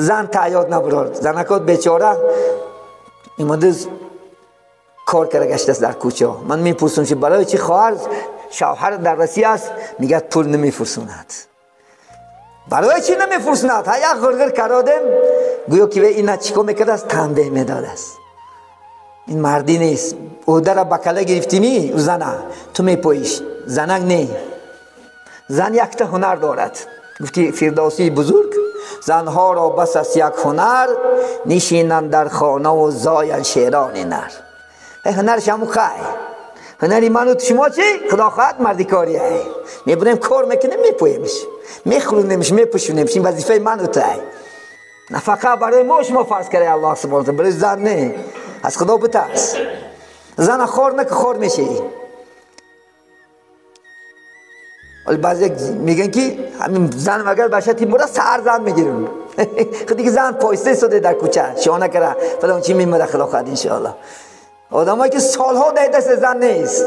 زن تعیاد نبرد. زنکات بیچاره ایماده کار کرده گشته است در کوچه. من میپرسم که برای چی خواهر شوهر در رسی است؟ میگه پول نمیفرسوند. برای چی نمیفرسوند؟ ها یک غرغر کردیم گویا که اینا چیکار میکرد است؟ تنبیه میداد است. این مردی نیست. او در بکله گرفتیمی او زنه تو میپویش. زنک نه. زن یک تا هنر دارد. گفتی فردوسی بزرگ زنها را بس است یک هنر، نشینند در خانه و زاین شیران نر. هنرش همون خای. هنری منو شما چی؟ خدا خواهد مردی کاریه. میبریم کار میکنیم میپویمش، میخورونیمش، میپوشونیمش. این وظیفه من و توه. نفقه برای ما شما فرض کرده الله سبحانه وتعالی، برای زن نه. از خدا بترس. زن خور نکه خور میشی. ولی بعضی میگن که همین زن اگر باشه تیم برا سر زن میگیریم. خودی که زن پایسته شده در کوچه شانه کرده فلان چی میمره خدا خواهد انشاءالله. آدمایی که سالها در دست زن نیست،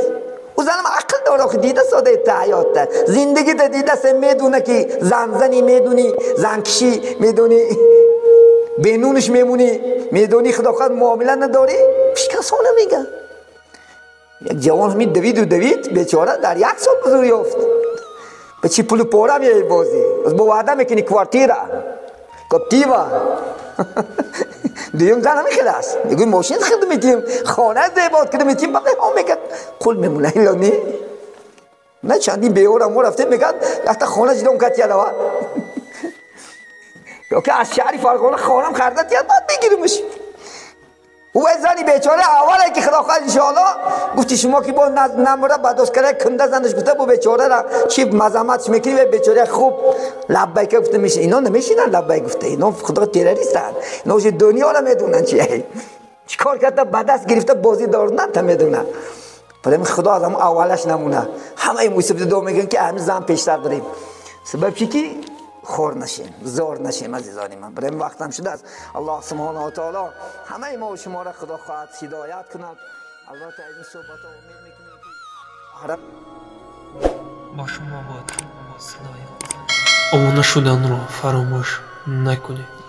او زنم عقل داره که دیده ساده تا حیات ده زندگی ده دیده سه، میدونه که زن زنی، میدونی زن کشی، میدونی بینونش میمونی، میدونی خدا خواهد معامله نداری. پیش کسا نمیگه. یک جوان همین دوید و دوید بیچاره در یک سال بزرگ یافت. به چی پول پورا میای بازی از با وعده میکنی کوارتیرا کاپتیوا. دیوم زن همین خیلی است. میگوی ماشین خرید میتیم، خانه زیباد کرده میتیم، بعد هم میگه قول میمونه ایلا نه. نه چندین بیورم ما رفتیم میگن حتی خانه جدام کت یالا یا که از شهری فرغانه خانم خریدت یاد بعد بگیریمش. او زنی بیچاره اوله که خدا خواهد انشاءالله گفتی شما که با نمره بعد کرده کنده زنش گفته با بیچاره را چی مزامتش میکنی و بیچاره خوب لبیک گفته میشه. اینا نمیشینن لبیک گفته، اینا خدا تروریستن، اینا دنیا را میدونن چیه چیکار کرده، به دست گرفته بازی دارن تا میدونن. برای خدا از هم اولش نمونه. همه موسیقی دو میگن که همین زن پیشتر داریم. سبب چی که خور نشیم، زار نشیم عزیزان من. برای وقتم شده است. الله سبحانه و تعالی همه ما و شما را خدا خواهد هدایت کند. البته از این صحبت ها امید میکنیم که با شما بود صدای. обуна шуданро фаромӯш накунед.